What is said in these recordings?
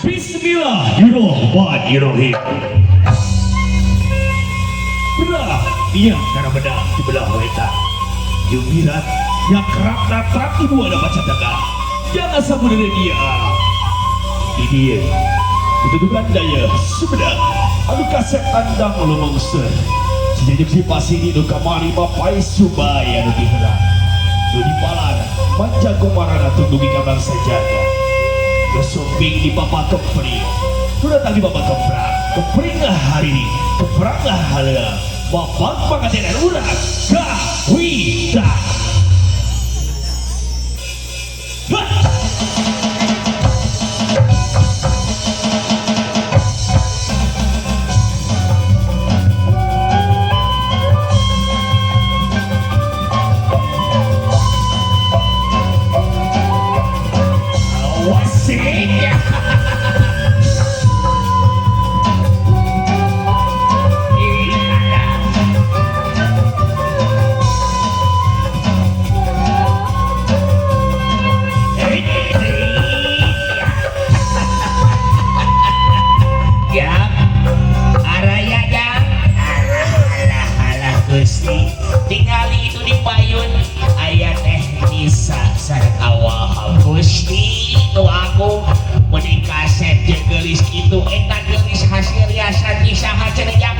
Bismillahirrahmanirrahim. Belah yang karena bedah di belah wetan. Jumirat yang kerap natrak ibu ada baca tengah. Jangan sabu dari dia. Ini dia. Dituduhkan daya Sumedang. Anu kasep andang lumengser. Sejajuk si pasini nu kamari mapai subaya nu diheula. Nu dipalan manjago marana tungdugi ka bangsa jaga. Nu sumping di papa kepring. Nu datang di papa keprak. Kepringlah hari ini. Kepranglah haleuang. Bapak pangantenan urang kawitan. Tingali itu di payun aya teh Nisa sareng awal Gusti nu aku meni kaset jeung geulis kitu eta geulis hasil riasan Nisa cenah jang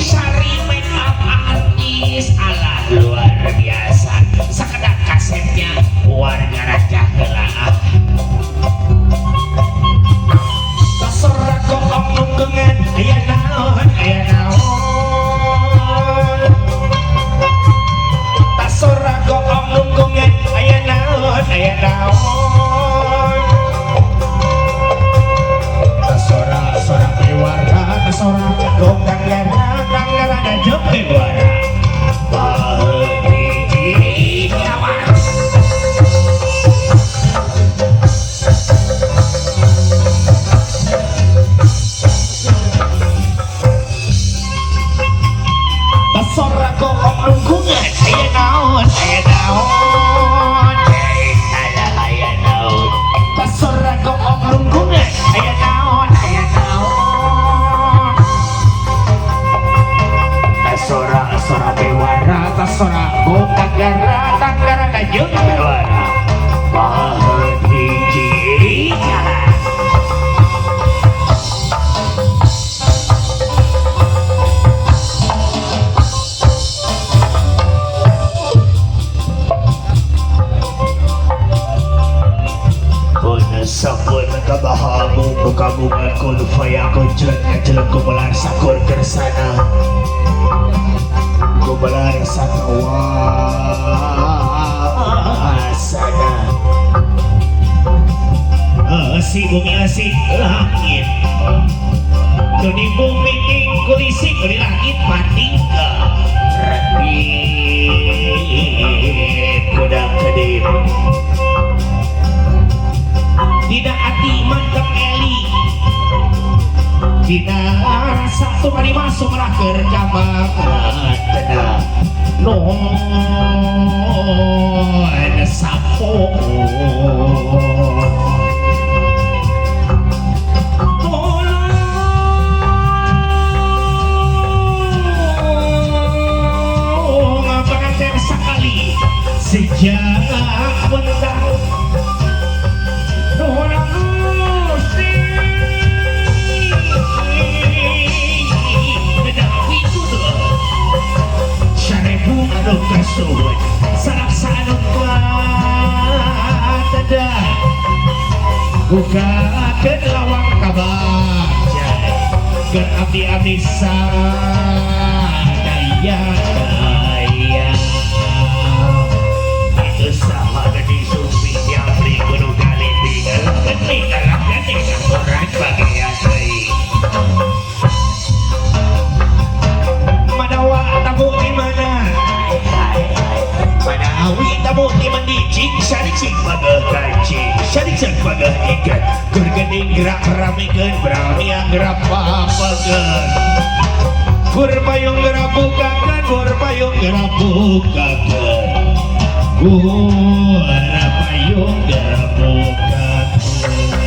sari make up artis alah luar biasa sakedak kasetnya warga raja heula ah. Tasora goong nunggengan aya naon aya naon. Tasora goong nunggungan aya naon aya naon. Tasora sora bewara tasora gong danggara danggara jeung bewara. Baheut hiji awas. Tasora goong nunggungan aya naon aya naon. Hei alah aya naon. Tasora goong nunggungan aya naon aya naon. Tasora sora bewara tasora gong tanggara tanggara jeung bewara. Baheut hiji jalan. Sapun kabahamu kagungan kun fayakun jelek jelek kumelar sakur kersana kumelar sakawasana si bumi asih langit di bumi tingkulisi di langit patingka retip kudang kedip Dina ati mantep eli Dina rasa tumari masuk lah kerjaman tenang non sapo tolong pengantin sekali sejak mentang bukakeun lawang kabajai keur abdi-abdi sadaya daya itu saha di supi tiapri kudu kali tinggal ketinggalan ketinggalan orang bagian deui. Madawa tabu di mana? Madawi tabu di mandi cing sari cing Pageh kancing sari cing pageh ikan keur geuning gerak ramekeun beramiang gerak papageun kur payung gerak bukakeun kur payung gerak bukakeun kur payung gerak bukakeun.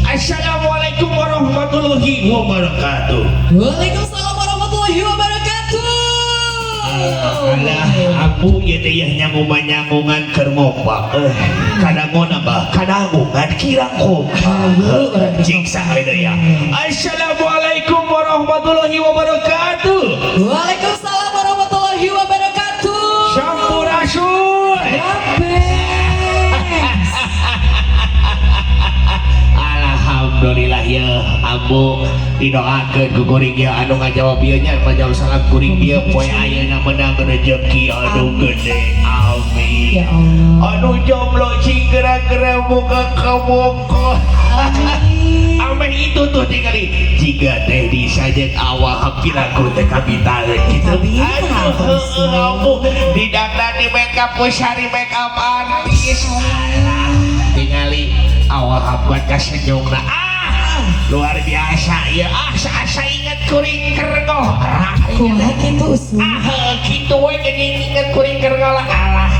Assalamualaikum warahmatullahi wabarakatuh. Waalaikumsalam warahmatullahi wabarakatuh. Alah, aku ieu teh yeuh nyanguman-nyangungan keur ngopak. Kadangona bah, kadangungan kirang kompak. Cing saha deui ya. Assalamualaikum warahmatullahi wabarakatuh. Waalaikumsalam warahmatullahi wabarakatuh. Sampurasun. Rampes. Alhamdulillah ya, ambu didoakeun ku kuring ya anu ngajawab ieu nya ngajawab salam kuring ieu poe ayeuna menang rezeki anu gede. Amin. Ya Allah. Anu jomblo cing geura-geura boga kabogoh. Amin. Ameh itu tuh tinggali jika teh disajen awal piraku teh kabitaeun gitu. Kabita, Aduh, heueuh ambu didangdan di make up sari make up artis. Alah, tingali awal buat kasenyumna. Ah, luar biasa ya. Ah, asa inget kuring keur ngora. Kumaha kitu usul? Ah, heueuh, kitu we geuning inget kuring keur ngora. Alah.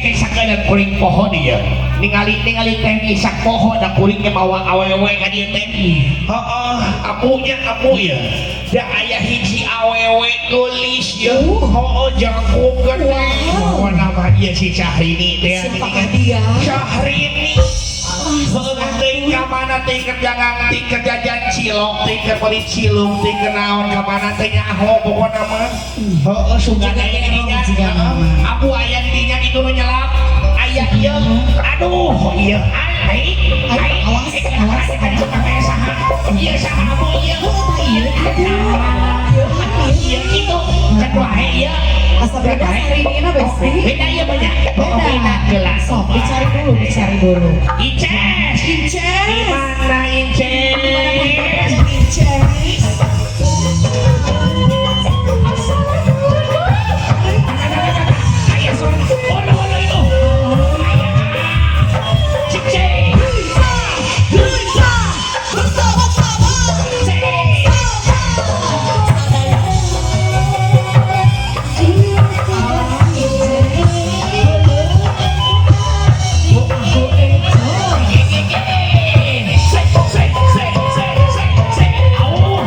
Kek sakeudeung kuring poho dia. Ningali ningali teh isak poho da kuring ge mawa awewe ka dieu teh. Heeh, apunya apu ya. Da aya hiji awewe geulis ya. Heeh, jangkung gede. Wow. Wow, nama ieu si Syahrini teh. Siapakah dia? Syahrini. Heeh, teuing ka mana teh keur jangan teh keur jajan cilok, teh keur meuli cilung, teh keur naon ka mana teh nyaho pokona mah. Heeh, sugan aya di dinya. Heeh. Abu aya di dinya kitu nu nyelap. Aya ieu. Aduh, ieu. Ai, ai, Awas, awas, awas. saha? Ieu saha abu ieu? Ieu Ieu kitu. Kan wae ieu. Asa beda Syahrini na besti. Beda ieu banyak. Beda. Beda gelas. Sok dicari dulu, dicari dulu. Ices. Inces. Di mana Inces? Inces. Aya suara. Ono ono itu. Aya. Cicing. Bisa, bersama-sama. Cicing. Sek sek sek sek sek sek. Au.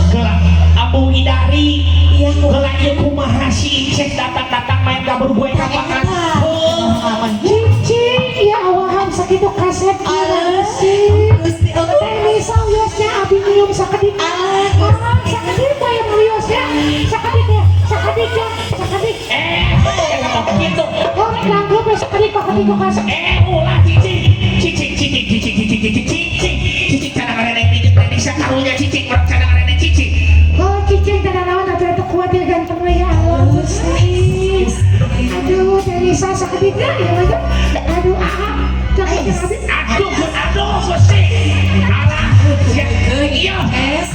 Gerak Abu Idari. Gerak ieu kumaha si Inces datang-datang main kabur gue kapakan. Heuh. Cicing, ya awahan sakitu kaset Alah, sih. Gusti Allah. Teh Nisa wiosnya abi nyium sakedik. Alah, Ah, sakedik bae wiosnya. Sakedik ya, sakedik ya, sakedik. Eh, gitu. Oh, langgup ya sakedik kok ketik kaset. Eh, ulah cicing. Cicing, cicing, cicing, cicing, cicing, cicing. Cicing cara ngareneng pijet teh Nisa karunya cicing, urang cara ngareneng cicing. Oh, cicing teh naon atuh eta kuat ya gantengna ya Allah Gusti. Aduh, Teh Nisa sakediknya ya mah. Aduh, aa. Cek abi. Aduh, aduh, Gusti. Alah, ya, iya.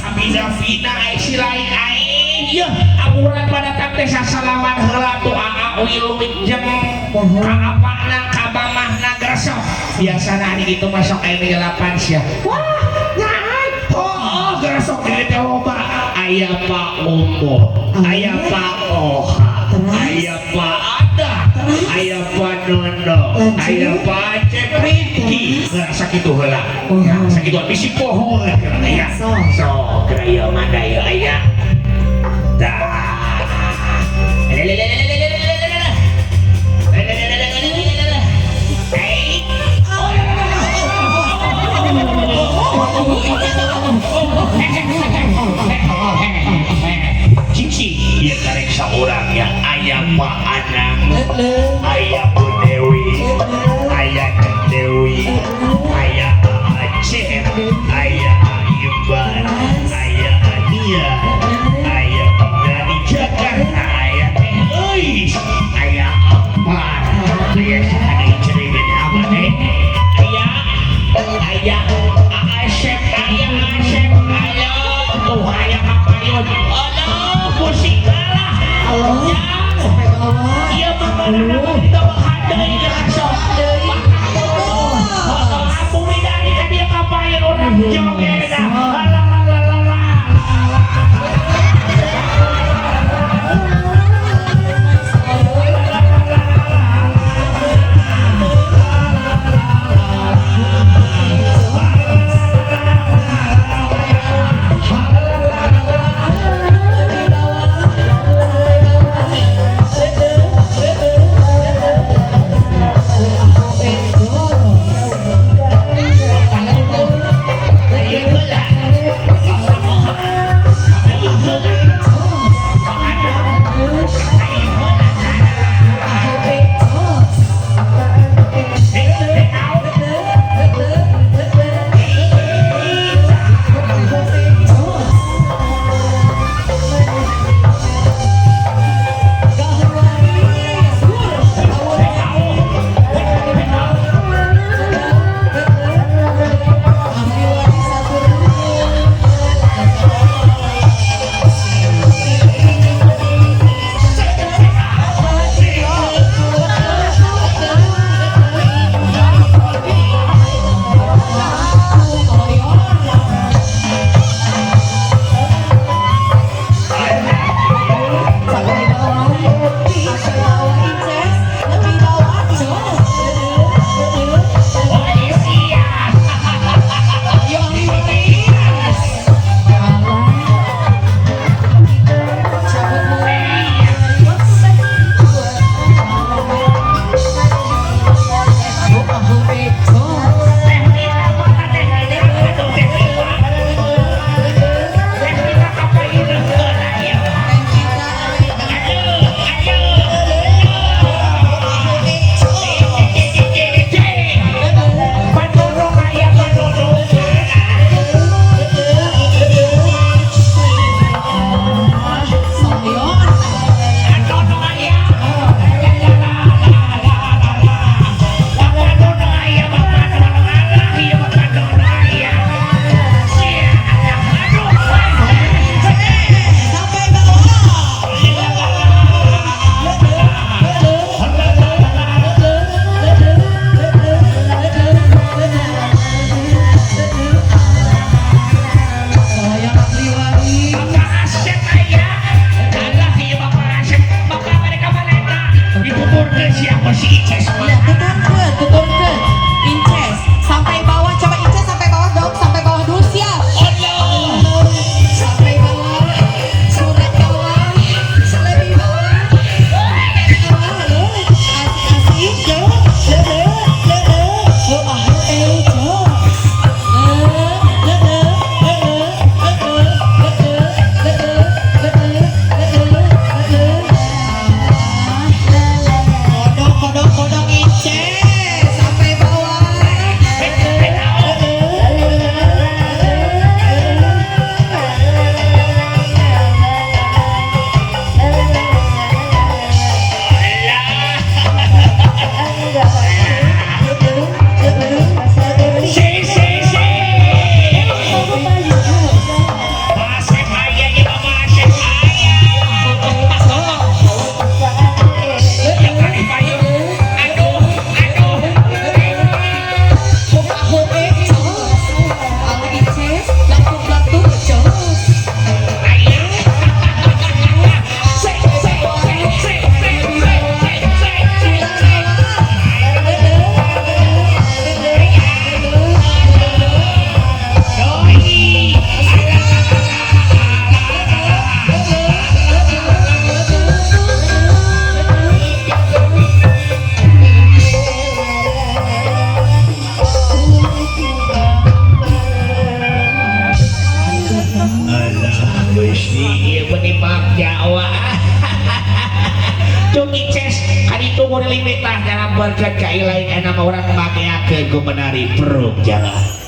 Abida Vina ai si lain aing. Ieu aburan pada teh sasalaman heula tuh aa wilujeng. Ka apana ka mamahna gresok. Biasana hari itu masuk aya nyelapan sia. Wah, nyaan. Oh, gresok di teh loba. Aya Pak Umbo, aya Pak Oha, aya Pak Ada, aya Pak Nono, aya Pak Acep Rifki. Sakitu heula. Ya, sakitu bisi poho ya. So, geura ieu manda ieu aya. Dah. Lelelelelelelelelelele. Lelelelelelelelelele. Eh. Cici, ieu karek saurang ya. Aya Pak Anang, aya Itu menghandai langsung. Aku midari ka dia kapain orang joget. Alah alah alah. Dalam berkat lain nama orang makeakeun ku menari perung jalan.